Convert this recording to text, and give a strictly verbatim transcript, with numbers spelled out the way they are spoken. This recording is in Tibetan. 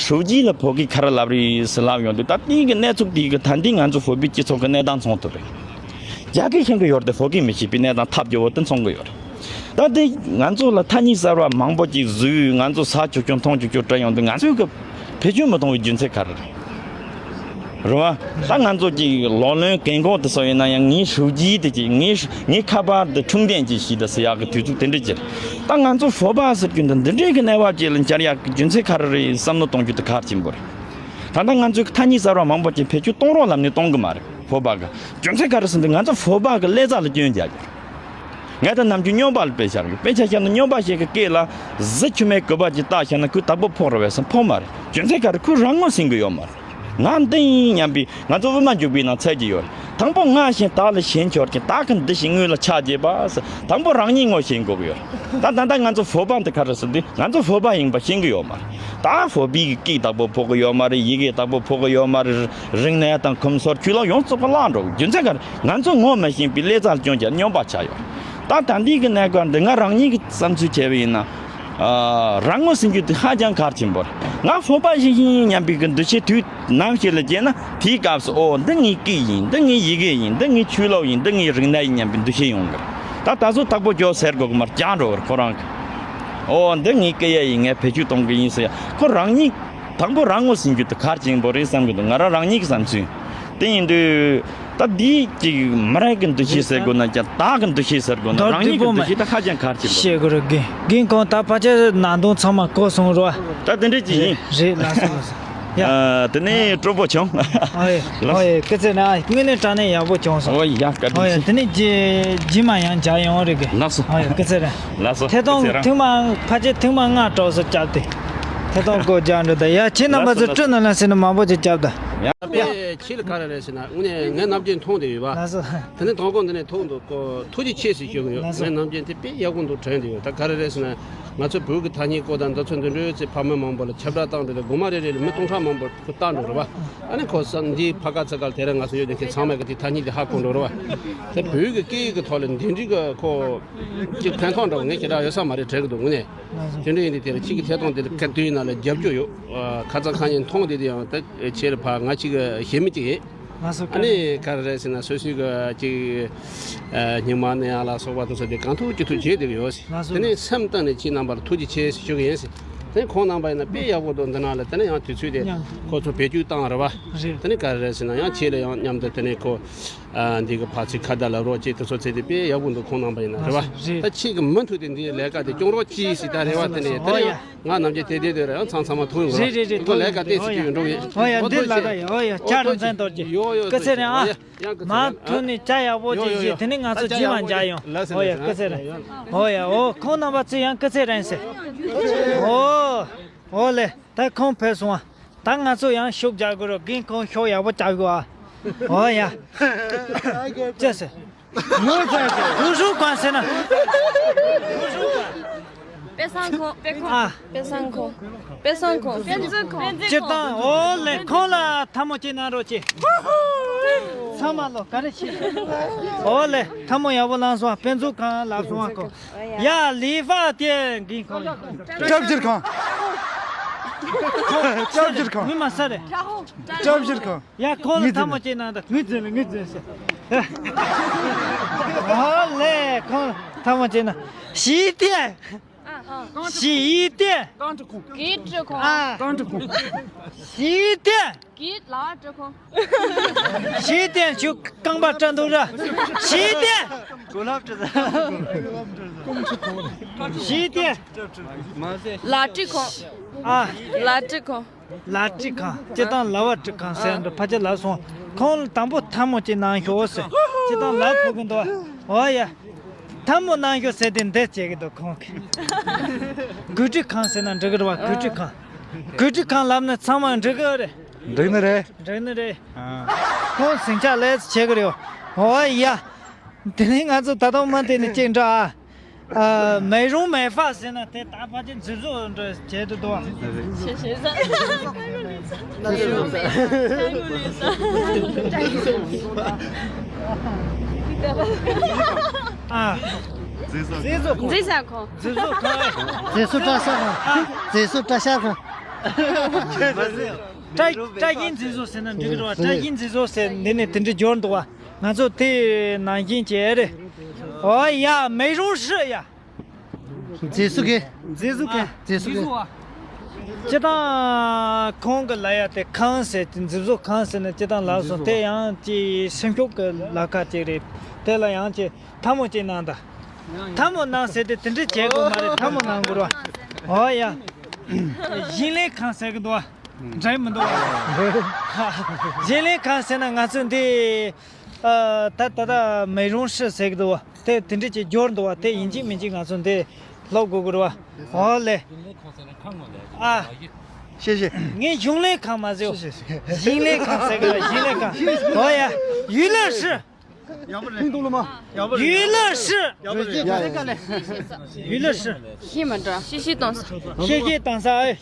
ཧྲུའུ་ཅི་ལ་བོད་སྐད་ག་རེ་ལབ་རེད་ཟེར་ལབ་ཡོང་དུས། ད་དེའི་གི་གནས་ཚུལ་དེའི་གི་ད་འདི་ང་ཚོ་བོད་པའི་སྤྱི་ཚོགས་ཀྱི་གནས་སྟངས་མཚོན་ཐུབ་རེད། རྒྱ་སྐད་ཤེས་ཀྱི་ཡོད་རེད་དེ། བོད་སྐད་མི་ཤེས་པའི་གནས་སྟངས་ཐབས་སྐྱོ་བོ་དེ་མཚོན་གྱི་ཡོད་རེད། ད་དེ་ང་ཚོ་ལ་ཐ་སྙད་གསར་བ་མང་པོ་ཅིག་བཟོས། ང་ཚོ་ཟ་བཅུག་བཅུག་འཐུང་བཅུག་བཅུག་སྤྲད་ཡོང་དུས། ང་ཚོའི་གི་བེད་སྤྱོད་མི་གཏོང་བའི་རྒྱུ་མཚན་ག་རེ་རེད། རེད་བ། ད་ང་ཚོ་ཅིག་ལོ་ལོན་རྒན་གོག་དེ་ཚོ་ཡིན་ན་ཡང་། ངའི་ཧྲུའུ་ཅི་དེ་ཅིག་ངའི་ངའི་ཁ་པར་དེ་འཁྲུངས་ལྡན་ཅིག་ཞིག་དང་ཟེར་ཡག་གི་དུས་ཚོད་དེ་འདྲ་ཅིག་ད་ང་ཚོ་བོད་པ་ཟེར་རྒྱུ་འདི་འདི་འདྲའི་གི་གནས་བབ་ཅིག་ལ་འགྱུར་ཡག་གི་རྒྱུ་མཚན་ག་རེ་རེད་བསམ་བློ་གཏོང་རྒྱུ་དེ་གལ་ཆེན་པོ་རེད། ད་ལྟ་ང་ཚོའི་ཐ་སྙད་གསར་བ་མང་པོ་ཅིག་བེད་སྤྱོད་གཏོང་རོགས་ལབ་ནས་གཏོང་གི་མ་རེད། བོད་པ་གི་རྒྱུ་མཚན་ག་རེ་ཟེར་ན། ང་ཚོ་བོད་པ་གི་ཀླད་རྩ་ལ་སྐྱོན་རྒྱག་རྒྱུ། ངས་ད་ནམ་རྒྱུན་སྨྱོན་པ་ལ་དཔེ་བཞག་གི། དཔེ་ཆ་བཞག་ན་སྨྱོན་པ་ཞིག་གི་སྐེ་ལ་གཟི་མཆུ་མའི་སྐུད་པ་ཅིག་བཏགས་བཞག་ན་ཁོས་བདག་པོ་ཕོག་རེད་པས་ཟེར། ཕོག་མ་རེད། རྒྱུ་མཚན་ག་རེ། ཁོས་རང་ངོ་ཟིན་གི་ཡོད་མ་རེད། ང་འདི་ཡིན་སྙམ་པའི། ང་ཚོ་དབུ་མ་འཇུག་པའི་ནང་ཚད་ཀྱི་ཡོད་རེད། དང་པོ་ང་ཞེན་བདག་ལ་ཞེན་ཆོར་གྱིན། བདག་གི་འདི་ཞེན་དངོས་ལ་ཆགས་བྱེད་པ་ཟེར། དང་པོ་རང་ཉིད་ངོ་ཤེས་དགོས་ཀྱི་ཡོད་རེད། ད་ད་ལྟ་ང་ཚོ་བོད་པ་འདི་ག་རེ་ཟེར་འདི། ང་ཚོ་བོད་པ་ཡིན་པ་ཤེས་གི་ཡོད་མ་རེད། ད་བོད་པའི་གི་སྐད་བདག་པོ་ཕོག་གི་ཡོད་མ་རེད། ཡི་གེ་བདག་པོ་ཕོག་གི་ཡོད་མ་རེད། རིག་གནས་དང་ཁམས་སོགས་ཆོས་ལུགས་ཡོངས་རྫོགས་པ་བརླག་འགྲོ་གི། རྒྱུ་མཚན་ག་རེ། ང་ཚོ་ངོ་མ་ཤེས་པའི་ཀླད་རྩ་ལ་སྐྱོན་རྒྱག་སྨྱོན་པ་ཆགས་ཡོད། ད་ད་འདི་གི་གནས་སྐབས་འདི་ང་རང་ཉིད་ཀྱི་བསམ་ཚུལ་བྱས་པ་ཡིན་ན། ཨ། རང་ངོ་ཟིན་རྒྱུ་དེ་ཧ་ཅང་གལ་ཆེན་པོ་རེད། ང་བོད་པ་ཞིག་ཡིན་སྙམ་པའི་གི་འདུ་ཤེས་དུས་ནམ་ཞིག་ལ་སྐྱེས་ན། དེའི་སྐབས་སུ། ཨོ། འདི་ངའི་སྐད་ཡིན། འདི་ངའི་ཡི་གེ་ཡིན། འདི་ངའི་ཆོས་ལུགས་ཡིན། འདི་ངའི་རིག་གནས་ཡིན་སྙམ་པའི་འདུ་ཤེས་ཡོང་གི། ད་ད་གཟོད་བདག་པོ་རྒྱོབ་ཟེར་དགོས་གི་མ་རེད། རྒྱག་འགྲོ་གི་རེད་ཁོ་རང་གིས། ཨོ། འདི་ངའི་སྐད་ཡིག་ཡིན། ངས་བེད་སྤྱོད་གཏོང་གི་ཡིན་ཟེར་ཡ། ཁོ་རང་ཉིད། དང་པོ་རང་ངོ་ཟིན་རྒྱུ་དེ་གལ་ཆེན་པོ་རེད་བསམ་གི་འདུག་ང་རང་རང་ཉིད་ཀྱི་བསམ་ཚུལ་དེ་ཡིན་དུས། ད་འདི་ཅིག་མི་རིགས་ཀྱི་འདུ་ཤེས་ཟེར་དགོས་ན་ཀྱང་། བདག་གི་འདུ་ཤེས་ཟེར་དགོས་ན། མདོར་རང་ཉིད་ཀྱི་བསྡུས་པ་འདུ་ཤེས་དེ་ཧ་ཅང་གལ་ཆེན་པོ། བཤད་དགོས་རེད། རྒན་རྒན་ཁོང་ད་ཕལ་ཆེར་ནང་དོན་ཚང་མ་གོ་སོང་རོ། ད་དེ་འདྲ་ཅིག་ཡིན། རེད། ལགས་སོ། ལགས་སོ། ཡ། ཨ། དེ་ནས་སྤྲོ་པོ་བྱུང་། ཨ་ཡེ། ལགས་སོ། ཨ་ཡེ། སྐུ་ཚེ་ན། དངོས་གནས་དྲང་གནས་ཡག་པོ་བྱུང་སོང་། ཨོ་ཡ། བཀའ་དྲིན་ཨོ་ཡ། ཆེ། དེ་ནས་རྗེས་རྗེས་མ་ཡང་མཇལ་ཡོང་རེད་གི། ལགས་སོ། ཨོ་ཡ། སྐུ་ཚེ་རིང་། ལགས་སོ། ཐད་གཏོང་སྐུ་ཚེ་རིང་། ཐེངས་མ་ཕལ་ཆེར་ཐེངས་མ་ལྔ་གྲོགས་སུ་བཅར་ཏེ། ཐད་གཏོང་སྐོར་རྒྱག་འགྲོ་ད། ཡ། ཁྱེད་རྣམ་པ་ཚོ་ལགས་སོ། སྤྲོ་ན་ལ་ཟེར་ན་མང་པོ་ཅིག་བཅར་ད། ཡ། དཔེ་ཁྱེད་ལ་ག་རེ་རེད་ཟེར་ན། དངོས་གནས་ངས་ནམ་རྒྱུན་མཐོང་བསྡད་ཡོད་པ། ལགས་སོ། དེ་ནས་དང་པོ་འདི་ནས་ཐུག་འདུག་གོ། ཐུགས་རྗེ་ཆེ་ཟེར་ཞུ་གི་ཡོད། ལགས་སོ། ངས་ནམ་རྒྱུན་དེ་དཔེ་ཡག་པོ་འདུག་དྲན་བསྡད་ཡོད། ད་ག་རེ་རེད་ཟེར་ན། ང་ཚོ་བོད་ཀྱི་ཐ་སྙད་སྐོར་དང་འདི་ཚོ་འདི་འདྲའི་ཚེ་ཕ་མ་མང་པོ་ལ་ཁྱབ་བསྒྲགས་བཏང་འདུག་དགོང་མོ་རེ་རེ་ལ་མི་སྟོང་ཕྲག་མང་པོ་ཁོ་བལྟ་འགྲོ་རེད་པ། ཨ་ནི་ཁོ་ས་འདིའི་ཕ་ག་ཚ་ག་དེ་རིང་ང་ཚོ་ཡོད་དེ་ཁྱེད་ཚང་མས་ཀྱི་དེ་ཐ་སྙད་དེ་ཧ་གོ་འགྲོ་རེད་པ། དེ་བོད་ཀྱི་སྐད་ཡིག་གི་ཐོག་ལ་འདི་འདྲའི་གི་ཁོ་ཅིག་ཕན་ཐོགས་འདྲ་བོ་ངས་ཞེ་དྲག་ཡོད་ས་མ་རེད་དྲན་གི་འདུག་དངོས་གནས། དེ་འདྲ་ཡིན་དུས་དེ་ལ་ཁྱེད་ཀྱི་ཐད་གཏོང་དེ་ལ་ག་དུས་ཡིན་ན་ལ་རྒྱབ་སྐྱོར་ཡོད། ཨ། ཁ་སང་ཁ་ཉིན་མཐོང་བསྡད་དེ་ཡང་ད་ཁྱེད་ལ་ཕ་ང་གཅིག་གི་ཞེ་མི་གཅིག་ཡིན། ལགས་སོ། ཨ་ནི་ག་རེ་རེད་ཟེར་ན། སོ་སོའི་གི་ཅིག་ཨ། སྙིང་མ་ནད་ཡམས་ལ་སོགས་པ་དེ་ཚོ་དེ་གང་ཐུབ་ཅི་ཐུབ་བྱེད་བསྡད་ཀྱི་ཡོད་ཟེར། ལགས་སོ། དེ་ནས་སེམས་གཏིང་ནས་ཁྱེད་རྣམ་པར་ཐུགས་རྗེ་ཆེ་ཞུ་གི་ཡིན་ཟེར། དེ་ཁོང་རྣམ་པ་ཡིན་ན་དཔེ་ཡག་པོ་འདུག་འདི་ནང་ལ་དེ་ནས་ཡང་དུས་ཚོད་དེ་མཉམ་དུ་ཁོ་ཚོ་བེད་སྤྱོད་བཏང་རེད་པ། རེད། དེ་ནས་ག་རེ་རེད་ཟེར་ན། ཡང་ཁྱེད་ལ་ཡང་མཉམ་དུ་དེ་ནས་ཁོ་ཨ། འདི་གི་ཕར་ཚུར་ཁ་བརྡ་ལབ་རོགས་ཅིག་དེ་ཚོ་བྱས་ཏེ་དཔེ་ཡག་པོ་འདུག་ཁོང་རྣམ་པ་ཡིན་ན་རེད་པ། རེད། ད་ཁྱེད་ཀྱིས་མུ་མཐུད་དེ་འདིའི་ལས་ཀ་དེ་སྐྱོང་རོགས་གྱིས་ཟེར། ད་རེད་པ། དེ་ནས་དེ་ནས་ཡང་ང་ནམ་རྒྱུན་དེ་དེ་དེ་རེད། ཡང་མཚམས་མཚམས་མ་ཐུག་ཡོང་རེད། རེད། རེད། ཁོ་ལས་ཀ་ཏོག་ཙམ་ཅིག་ཡོད་འགྲོ་གི། ཨོ་ཡ། འདི་ལ་ད་ཡ། ཨོ་ཡ། བཅར་འཛིན་ཏོག་ཅིག་ཡོ་ཡོ། སྐུ་ཚེ་རིང་ཨ། ཡང་སྐུ་ཚེ་རིང་། མ་ཐུག་ནས་ཅ་ཡག་པོ་ཅིག་བཞེས། དེ་ནས་ང་ཚོ་རྗེས་མ་མཇལ་ཡོང་། ཨོ་ཡ། སྐུ་ཚེ་རིང་། ཨོ་ཡ། ཨོ། ཁོང་རྣམ་པ་ཚོས་ཡང་སྐུ་ཚེ་རིང་ཟེར། ཨོ། ཨོ་ལེ། ད་ཁོང་ཕེབས་སོང་ཨ། ད་ང་ཚོ་ཡང་ཤུགས་རྒྱག་དགོས་རེད། རྒན་ཁོང་ཤུགས་ཡག་པོ་རྒྱག་དགོས་ཨ། ཨོ་ཡ། ཅི་ཟེར། ཧུ་ཧྲུ་ཁང་ཟེར་ན། དཔེ་བཟང་ཁོ། དཔེ་ཁོ། ཨ། དཔེ་བཟང་ཁོ། དཔེ་བཟང་ཁོ། དཔེ་མཛོད་ཁོ། སྤྱིར་བཏང་ཨོ་ལེ། ཁོང་ལ་ཐལ་མོ་ཅིག་གནང་རོགས་གྱིས། ཚང་མ་ལོ་ག་རེ་བྱེད། ཨོ་ལེ། ཐལ་མོ་ཡག་པོ་བླངས་སོང་། དཔེ་མཛོད་ཁང་ལབ་སོང་ཨ་ཁོ། ཡ། ལི་ཧྥ་ཏེ་གིན་ཁོང་། སྐྱབས་བཅོལ་ཁང་། སྐྱབས་བཅོལ་ཁང་། ངོ་མ་ས་རེད། སྐྱབས་བཅོལ་ཁང་། ཡ། ཁོང་ལ་ཐལ་མོ་ཅིག་གནང་དང་། ངོས་འཛིན་ལ། ངོས་འཛིན་ཟེར། ཨ་ལེ། ཁོང་ལ་ཐལ་མོ་ཅིག་གནང་། ཞི་ཏེ། ཞི་ཏེ། ཀང་ཀྲི་ཁུང་། ཀི་ཀྲི་ཁུང་། ཨ། ཀང་ཀྲི་ཁུང་། ཞི་ཏེ། ཀི་ལ་ཀྲི་ཁུང་། ཞི་ཏེ། ཁྱོད་རྐང་པ་བཀྲ་འདུག་ར། ཞི་ཏེ། གོ་ལབ་ཀྲི། ཞི་ཏེ། ལ་ཀྲི་ཁུང་། ཨ། ལ་ཀྲི་ཁུང་། ལ་ཀྲི་ཁང་། སྤྱིར་བཏང་ལ་བ་ཀྲི་ཁང་ཟེར་འདུག་ཕལ་ཆེར་ལབ་སོང་། ཁོང་ལ་དང་པོ་ཐལ་མོ་ཅིག་གནང་ཤོག་ཟེར། སྤྱིར་བཏང་ལབ་ཕོད་ཀྱི་འདུག་ཨོ་ཡ། ཐལ་མོ་གནང་ཤོག་ཟེར་དེ་འདི་བྱེད་ཀྱི་འདུག་ཁོང་གིས། གུས་ཀྲི་ཁང་ཟེར་ན་འགྲིག་གི་རེད་པ། གུས་ཀྲི་ཁང་། གུས་ཀྲི་ཁང་ལབ་ན་ཚང་མ་འགྲིག་གི་རེད། འགྲིག་ནི་རེད། འགྲིག་ནི་རེད། ཨ། ཁོང་ཟིང་ཆ་ལས་བྱེད་ཀྱི་རེད། ཨོ་ཡ། དེ་ནས་ང་ཚོ་ད་དུང་མ་དེ་ནས་ཅིག་འདྲ་ཨ། ཨ། མེ་རུང་མེ་ཧྥ་ཟེར་ན་དེ་ད་ཕལ་ཆེར་མཛེས་བཟོ་འདྲ་བྱེད་དུ་འདུག་ཨ། ཨ། མཛེས་བཟོ། མཛེས་བཟོ་ཁང་། མཛེས་བཟོ་ཁང་། མཛེས་བཟོ་བཀྲ་ཤིས་ཁང་། མཛེས་བཟོ་བཀྲ་ཤིས་ཁང་། བཀྲ་བཀྲ་ཤིས་མཛེས་བཟོ་ཟེར་ན་འགྲིག་གི་རེད་བ། བཀྲ་ཤིས་མཛེས་བཟོ་ཟེར་འདི་ནས་དེ་འདྲ་འབྱོར་འདུག་བ། ང་ཚོ་དེ་ནང་བཞིན་བྱས་རེད། ཨོ་ཡ། མེ་རོང་ཧྲི་ཡ། མཛེས་བཟོ་གི། མཛེས་བཟོ་གི། མཛེས་བཟོ་གི། སྤྱི་བཏང་ཁོང་གི་ལ་ཡ་དེ་ཁང་ཟེར་དེ་མཛེས་བཟོ་ཁང་ཟེར་ན་སྤྱི་བཏང་ལབ་སོང་། དེ་ཡང་ཅི་སེམས་ཤུགས་ཀྱི་ལ་ཁ་ཅིག་རེད། དེ་ལ་ཡང་ཅི་ཐལ་མོ་ཅིག་གནང་ད། ཐལ་མོ་གནང་ཟེར་དེ་དེ་འདྲ་བྱེད་དགོས་མ་རེད། ཐལ་མོ་གནང་དགོས་ར། ཨོ་ཡ། ཞིང་ལས་ཁང་ཟེར་གི་འདུག་བ། འགྲིག་མི་འདུག་བ། ཞིང་ལས་ཁང་ཟེར་ན་ང་ཚོ་འདི། ཨ། ད་ད་ད་མེ་རོང་ཧྲི་ཟེར་གི་འདུག་བ། དེ་དེ་འདྲ་ཅིག་འབྱོར་འདུག་བ། དེ་ཡིན་གཅིག་མིན་གཅིག་ང་ཚོ་འདི་ལྷོ་གོ་གོ་ར་བ། ཨོ་ལེ། ཨ། ཤེས་ཤེས། ངས་གཞུང་ལས་ཁང་མ་ཟེར། ཤེས་ཤེས། ཞིང་ལས་ཁང་ཟེར་གི་ར། ཞིང་ལས་ཁང་། ཨོ་ཡ། ཡུལ་ལྷ་ཧྲི། ཡག་པོ་རེད། ཡུལ་ལྷ་ཧྲི། ཡག་པོ་རེད། ཡག་པོ་རེད། ཡུལ་ལྷ་ཧྲི། ཤེས་མ་འགྲོ། ཤེས་ཤེས་གཏོང་ས། ཤེས་ཤེས་གཏོང་ས་ཨེ།